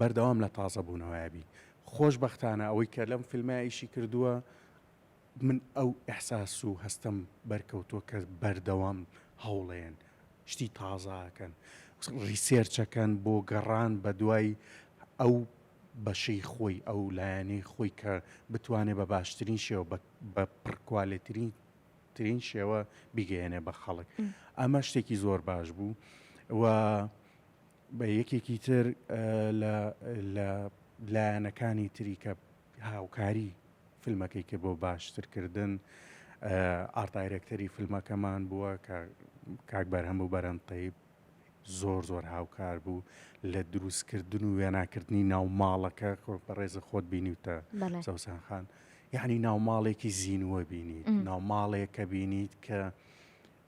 Speaker 2: بەردەوام لە تازە بوونەوەیا بی خۆشبەختانە ئەوەی کە لەم فیلمە ئیشی کردووە من ئەو ئیحساس و هەستەم بەرکەوتووە کە بەردەوام هەوڵێن شتی تازاکەن research ەکەن بۆ گەڕان بە دوای ئەو بەشەی خۆی ئەو لایەنەی خۆی کە بتوانێت بە باشترین شێوە بە پڕکوالێترین ترین شێوە بیگەیەنێ بە خەڵک ئەمە شتێکی زۆر باش بوو و بە یەکێکی تر لە لایەنەکانی تری کە هاوکاری فیلمەکەی کرد بۆ باشترکردن art director ی فیلمەکەمان بووە کە کاک بەرهەم و بەرەم تەیب زۆر زۆر هاوکار بوو لە دروستکردن و وێناکردنی ناو ماڵەکە بەڕێزە خۆت بینیوتە سەوسان خان یعنی ناو ماڵێکی زینووە بینیت ناو ماڵێک کە بینیت کە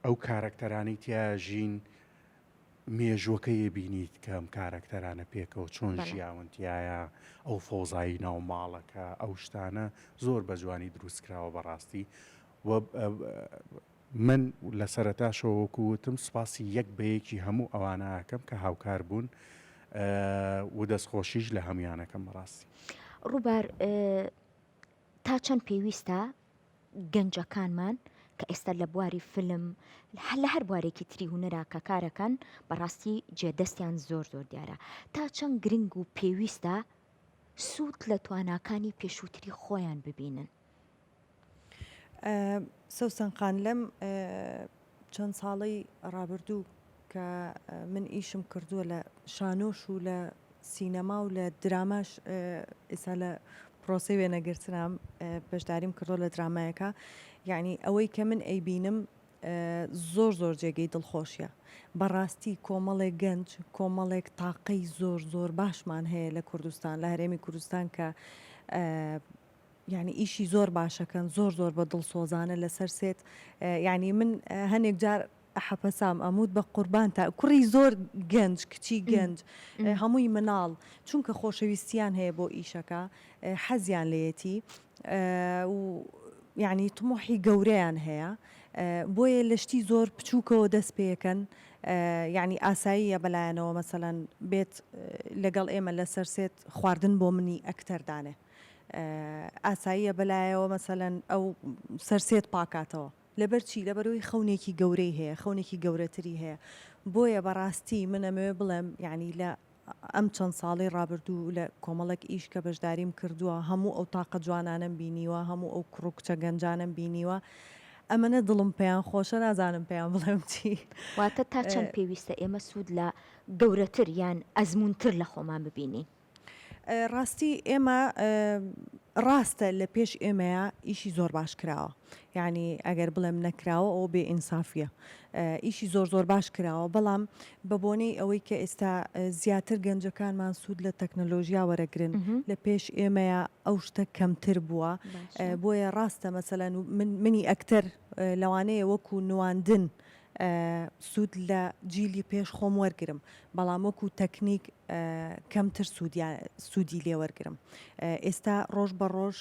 Speaker 2: ئەو کارەکتەرانی تیا ژین. مێژووەکەی بینیت کە ئەم کارەکتەرانە پێکەوە چۆن ژیاون تیایا ئەو فەوزایی ناو ماڵەکە ئەو شتانە زۆر بە جوانی دروست کراوە بەڕاستی و من لە سەرەتاشەوە وەکو وتم سوپاسی یەک بە یەکی هەموو ئەوانە ئەکەم کە هاوکار بوون و دەستخۆشیش لە هەموویان ئەکەم بەڕاستی.
Speaker 1: ڕووبار تا چەند پێویستە گەنجەکانمان کە ئێستا لە بواری فیلم لە هەر بوارێکی تری هونەرا کە کارەکەن بەڕاستی جێدەستیان زۆر زۆر دیارە تا چەند گرنگ و پێویستە سوود لە تواناکانی پێشووتری خۆیان ببینن؟
Speaker 3: سەوسەن خان لەم چەند ساڵەی ڕابردوو کە من ئیشم کردووە لە شانۆش و لە سینەما و لە دراماش ئێستا لە پرۆسەی وێنەگرتنام بەشداریم کردووە لە درامایەکە یعنی ئەوەی کە من ئەیبینم زۆر زۆر جێگەی دڵخۆشیە بەڕاستی کۆمەڵێک گەنج کۆمەڵێک تاقەی زۆر زۆر باشمان هەیە لە کوردستان لە هەرێمی کوردستان کە یانی ئیشی زۆر باشەکەن زۆر زۆر بە دڵسۆزانە لەسەر سێت یانی من هەنێک جار ئەحەپەسام ئەموت بە قوربان تا کوڕی زۆر گەنج کچی گەنج هەمووی مناڵ چونکە خۆشەویستیان هەیە بۆ ئیشەکە حەزیان لێیەتی و یعنی طموحی گەورەیان هەیە بۆیە لە شتی زۆر بچووکەوە دەست پێکەن یعنی ئاساییە بەلایەنەوە مەسەلەن بێت لەگەڵ ئێمە لەسەر سێت خواردن بۆ منی ئەکتەر دانێ ئاساییە بەلایەوە مەسەلەن ئەو سەر سێت پاکاتەوە لەبەر چی لەبەرەوەی خەونێکی گەورەی هەیە خەونێکی گەورەتری هەیە بۆیە بەڕاستی من ئەمەوێ بڵێم یعنی لە ئەم چەند ساڵەی ڕابردوو لە کۆمەڵێک ئیش کە بەشداریم کردووە هەموو ئەو تاقە جوانانەم بینیوە هەموو ئەو کوڕ و کچە گەنجانەم بینیوە ئەمەنە دڵم پێیان خۆشە نازانم پێیان بڵێم چی.
Speaker 1: واتە تا چەند پێویستە ئێمە سوود لە گەورەتر یان ئەزموونتر لە خۆمان ببینین؟
Speaker 3: ڕاستی ئێمە ڕاستە لە پێش ئێمەیە ئیشی زۆر باش کراوە یعنی ئەگەر بڵێم نەکراوە ئەوە بێ ئینسافیە ئیشی زۆر زۆر باش کراوە بەڵام بە بۆنەی ئەوەی کە ئێستا زیاتر گەنجەکانمان سوود لە تەکنەلۆژیا وەرەگرن لە پێش ئێمەیە ئەو شتە کەمتر بووە بۆیە ڕاستە مەسەلەن من منی ئەکتەر لەوانەیە وەکو نواندن سوود لە جیلی پێش خۆم وەرگرم بەڵام وەکو تەکنیک کەمتر سوودی لێ وەرگرم. ئێستا ڕۆژ بە ڕۆژ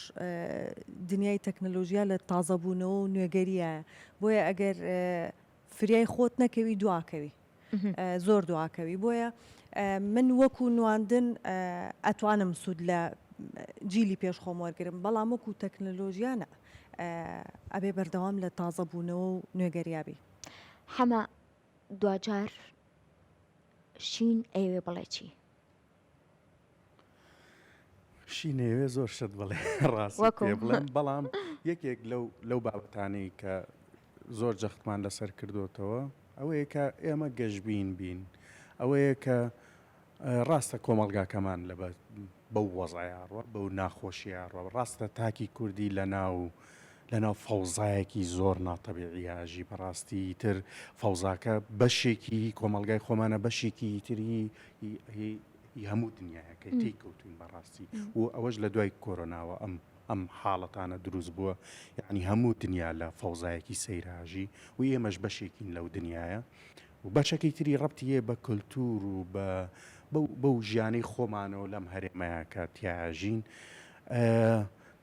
Speaker 3: دنیای تەکنەلۆژیا لە تازەبوونەوە و نوێگەریایە بۆیە ئەگەر فریای خۆت نەکەوی دواکەوی زۆر دواکەوی بۆیە من وەکو نواندن ئەتوانم سوود لە جیلی پێش خۆم وەرگرم بەڵام وەکو تەکنەلۆژیا نا ئەبێ بەردەوام لە تازەبوونەوە و نوێگەریا بی.
Speaker 1: حەمە دواجار شین ئەیەوێ بڵێ چی؟
Speaker 2: شین ئەیەوێ زۆر شت بڵێ ڕاستی پێ بڵێم بەڵام یەکێک لەو لەو بابەتانەی کە زۆر جەختمان لەسەر کردوتەوە ئەوەیە کە ئێمە گەشبین بین ئەوەیە کە ڕاستە کۆمەڵگاکەمان لە بەو وەزعەیا ڕوا، بەو ناخۆشیەیا ڕوا. ڕاستە تاکی کوردی لە ناو لە ناو فەوزایەکی زۆر ناتەبیعیا ئەژی. بەڕاستی ئیتر فەوزاکە بەشێکی هی کۆمەڵگای خۆمانە، بەشێکی ئیتر هی هی هی هی هەموو دنیایە کە تێی کەوتووین بەڕاستی و ئەوەش لە دوای کۆرۆناوە ئەم ئەم حاڵەتانە دروست بووە. یەعنی هەموو دنیا لە فەوزایەکی سەیرا ئەژی و ئێمەش بەشێکین لەو دنیایە. و بەشەکەی تری ڕەبتی هەیە بە کلتور و بە بەو ژیانەی خۆمانەوە لەم هەرێمەیە کە تیایا ژین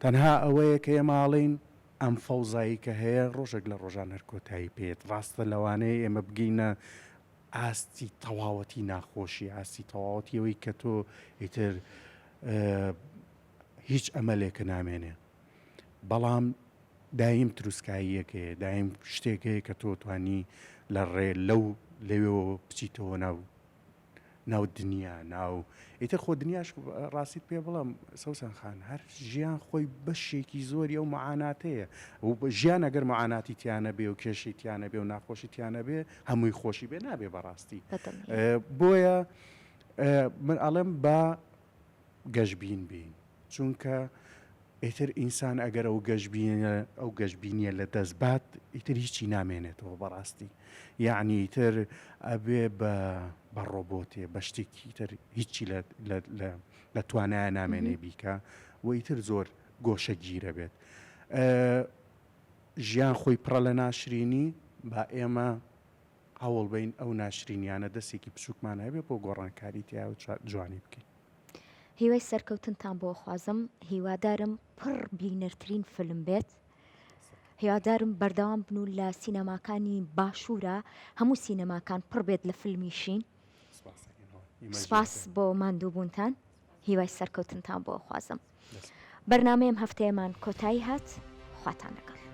Speaker 2: تەنها ئەوەیە کە ئێمە ئاڵێین ئەم فەوزایی کە هەیە ڕۆژێک لە ڕۆژان هەر کۆتایی پێت ڕاستە لەوانەیە ئێمە بگەینە ئاستی تەواوەتی ناخۆشی ئاستی تەواوەتی ئەوەی کە تۆ ئیتر هیچ ئەمەلێکە نامێنێ بەڵام دایم تروسکاییەک هەیە، دایم شتێک هەیە کە تۆ توانی لە ڕێ لەو لەوێوە بچیتەوە ناو ناو دنیا ناو ئیتر خۆ دنیاش ڕاستیت پێ بڵێم سەوسەن خان هەر ژیان خۆی بەشێکی زۆری ئەو معاناتەیە و ژیان ئەگەر معاناتی تیا نەبێ و کێشەی تیا نەبێ و ناخۆشی تیا نەبێ هەمووی خۆشی بێ نابێ بەڕاستی بۆیە من ئەڵێم با گەشبین بین چونکە ئیتر ئینسان ئەگەر ئەو گەشبینە ئەو گەشبینیە لە دەست بات ئیتر هیچی نامێنێتەوە بەڕاستی یعنی ئیتر ئەبێ بە بە ڕۆبۆتێ بە شتێکی تر هیچی لە لە لە لە توانایە نامێنێ بیکە و ئیتر زۆر گۆشەگیرە بێت ژیان خۆی پڕە لە ناشرینی با ئێمە. هەوڵ بەین ئەو ناشرینیانە دەستێکی بچووکمان هەبێ بۆ گۆڕانکاری تیا و جوانی بکەین.
Speaker 1: هیوای سەرکەوتنتان بۆ ئەخوازم هیوادارم پڕ بینەرترین فلم بێت هیوادارم بەردەوام بن و لە سینەماکانی باشوورە هەموو سینەماکان پڕ بێت لە فلمی شین سپاس بۆ ماندووبوونتان هیوای سەرکەوتنتان بۆ ئەخوازم بەرنامەیەم هەفتەیەمان کۆتایی هات خواتان لەگەڵ.